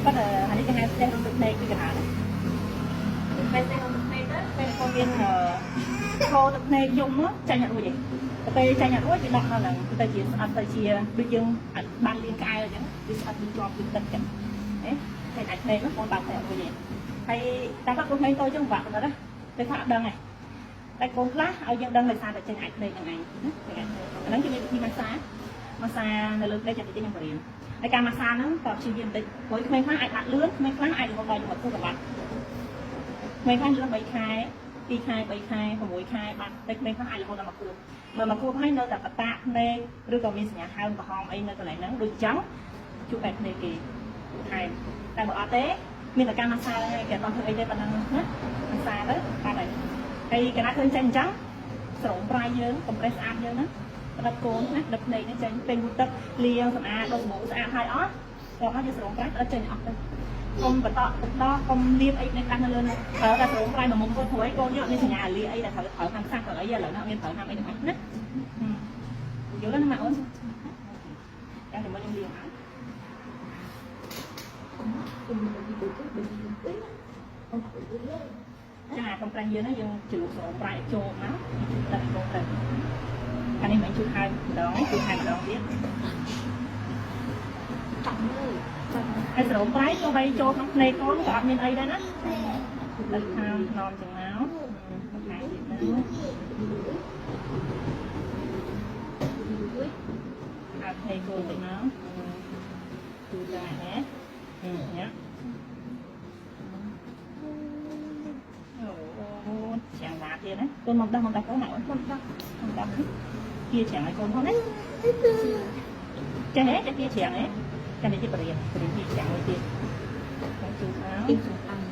តែប៉ុន្តែអានេះគេហៅស្ទះរំទឹកភ្នែកពីកណ្ដាលពេលស្ទះរំទឹកភ្នែកទៅពេលកូនមានខោទឹកភ្នែកយំមកចាញ់អត់រួចទេតែពេលចាញ់អត់រួចវាដក់នៅហ្នឹងទៅជាស្អិតទៅជាដូចយើងបានលៀងក្អែលអញ្ចឹងវាស្អិតវាជាប់វាទឹកអញ្ចឹងហ៎តែអាចភ្នែកនោះកូនបើកភ្នែកអត់រួចទេហើយតែគាត់កូនក្មេងតូចអញ្ចឹងពិបាកណាស់តែថាអត់ដឹងទេតែកូនខ្លះឲ្យយើងដឹងដោយសារតែចេញអាចភ្នែកហ្នឹងឯងណាអាហ្នឹងគេមានវិធីម៉ាស្សាម៉ាស្សានៅលើភ្នែកចាំតិចខ្ញុំបរៀនហើយការម៉ាស្សាហ្នឹងក៏ព្យាយាមបន្តិចព្រោះក្មេងខ្លះអាចបាក់លឿនក្មេងខ្លះអាចរហូតដល់យកមកគូកបាត់ក្មេងខ្លះលឿន3ខែ2ខែ3ខែ6ខែបាត់តែក្មេងខ្លះអាចរហូតដល់មួយខួបមើលមួយខួបហើយនៅតែបតាក់ភ្នែកឬក៏មានសញ្ញាហើមក្រហមអីនៅកន្លែងហ្នឹងដូចអញ្ចឹងជួបតែភ្នែកគេថែមតែបើអត់ទេមានតែការម៉ាស្សាហ្នឹងឯងគេអត់ធ្វើអីទេប៉ុណ្ណឹងណាម៉ាស្សាទៅបាត់ហើយហើយកណាឃើញចេញអញ្ចឹងស្រោមប្រៃយើងកំប្រេសស្អាតយើងហ្នឹងផ្ដិតកូនណាផ្ដិតភ្នែកហ្នឹងចេញពេលងូតទឹកលាងសម្អាតដុសសាប៊ូស្អាតហើយអស់គាត់មកយើងស្រោមប្រៃផ្ដិតចេញអស់ទៅកុំបន្តទឹកដោះកុំលាបអីនៅកាន់នៅលើនោះប្រើតែស្រោមប្រៃមួយមុំគាត់ព្រោះអីកូនយើងអត់មានសញ្ញាលាអីដែលត្រូវប្រើខាងសាសត្រូវអីឥឡូវហ្នឹងអត់មានប្រើខាងអីទាំងអស់ណាយល់ទេណាម៉ាអូនចាំតែមកខ្ញុំលាងហើយ ចាកំប្រេះយើងហ្នឹងយើងជ្រូកស្រោមប្រៃចូលមកទឹកកូនទៅអានេះមិនជូតហើយម្ដងជូតហើយម្ដងទៀត ចាំលើចាំ ហើយស្រោមប្រៃទោះបីចូលក្នុងភ្នែកកូនក៏អត់មានអីដែរណាទឹកខាងថ្នមចឹងមកខាងទៀតទៅហើយភ្នែកកូនតិចមកជូតដែរហ៎ញ៉ាអូច្រាំងឡាទៀតណាកូនមកដោះមកដោះកូនមក មកដល់ មកដោះជាច្រាំងឲ្យកូនផងណាចេះចេះជាច្រាំងហ៎ចាំនេះជាបរិយាបរិយាច្រាំងមួយទៀតជូតមក ទីសំខាន់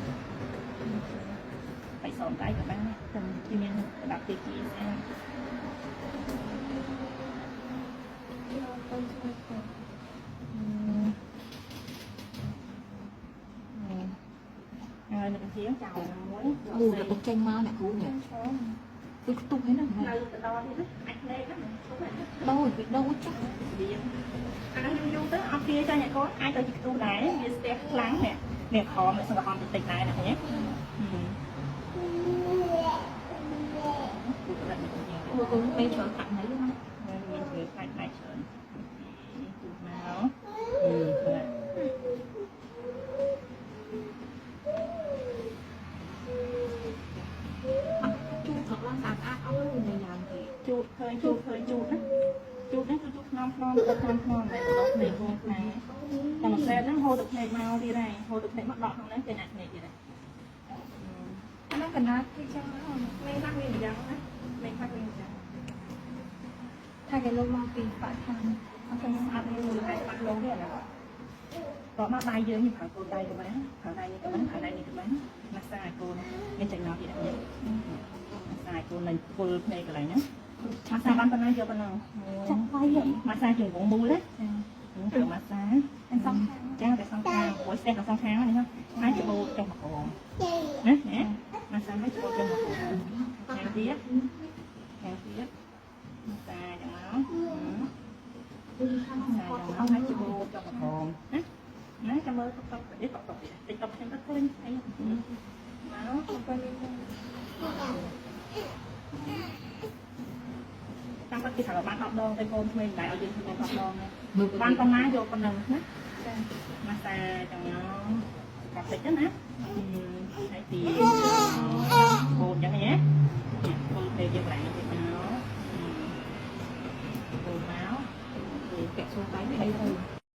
បៃសមដៃក៏បានដែរគេមានប្រដាប់ទីជាស្អាតហើយនៅជាងចោលមួយ អូទៅចេញមកអ្នកគ្រូនេះគឺខ្ទុះហ្នឹងណា នៅទៅដល់ទៀតណាអាចភ្នែកណា ដូចវាដូចចាស់ វាអាហ្នឹងយូរយូរទៅអត់គេចាញ់ឲ្យកូនអាចទៅជាខ្ទុះដែរវាស្ទះខ្លាំងនេះនេះខំនេះសង្ឃំតិចតិចដែរណាឃើញទេ មើលកូនពេលច្រើនកាក់ណៃណា មានជំងឺខ្លាច់ដែរច្រើនទូមក ជូតថកឡើងស្អាតស្អាតអស់នៅយ៉ាងទេ ជូតឃើញជូតឃើញជូតណាជូតហ្នឹងគឺជូតថ្នមថ្នមទៅថ្នមថ្នមតែដល់ភ្នែកកូនខ្លាំងតែមួយផ្លែហ្នឹងហូរទឹកភ្នែកមកទៀតហើយហូរទឹកភ្នែកមកដកក្នុងហ្នឹងចេញអាចភ្នែកទៀតហើយ អាហ្នឹងកណាត់គេចឹង មេខ្លះវាអញ្ចឹងណាមេខ្លះវាអញ្ចឹង ថាគេលោកមកពីបាក់ខាង អត់ឃើញស្អាតមានមូលហេតុបាក់លងទេអាហ្នឹងតោះមកដៃយើងខ្ញុំប្រើកូនដៃក៏បានប្រើដៃនេះក៏បានប្រើដៃនេះក៏បានម៉ាស្សាឲ្យកូនមានចេញមកទៀតនេះម៉ាស្សាឲ្យកូននឹងពុលភ្នែកកន្លែងហ្នឹងម៉ាស្សាបានប៉ុណ្ណាយកប៉ុណ្ណឹង ចាក់វាយ ម៉ាស្សាជង្គង់មូលណាត្រូវម៉ាស្សា តែសងខាង ចាតែសងខាងព្រោះស្ទះតែសងខាងនេះហើយច្បូតចុះមកក្រមណាណាម៉ាស្សាឲ្យច្បូតចុះមកក្រមខាងទៀតខាងទៀតម៉ាស្សាចឹងមក ខាង សា គាត់ យ៉ាងមកហើយច្បូតចុះមកក្រមណាណាចាំមើលតុកតុកនេះតុកតុកតិចតុកខ្ញុំទៅឃើញអីមក ទៅមាន តាមពិតគេថាបាន10ដងតែកូនក្មេងមិនដែរឲ្យយើងធ្វើ10ដងបានប៉ុណ្ណាយកប៉ុណ្ណឹងណា ចា ម៉ាស្សាចឹងមកកាត់តិចណាហើយទីកូនចឹងណាកូនទៅយើងឡើងទៀតមកកូនមក ពាក់សួរដៃនេះទៅ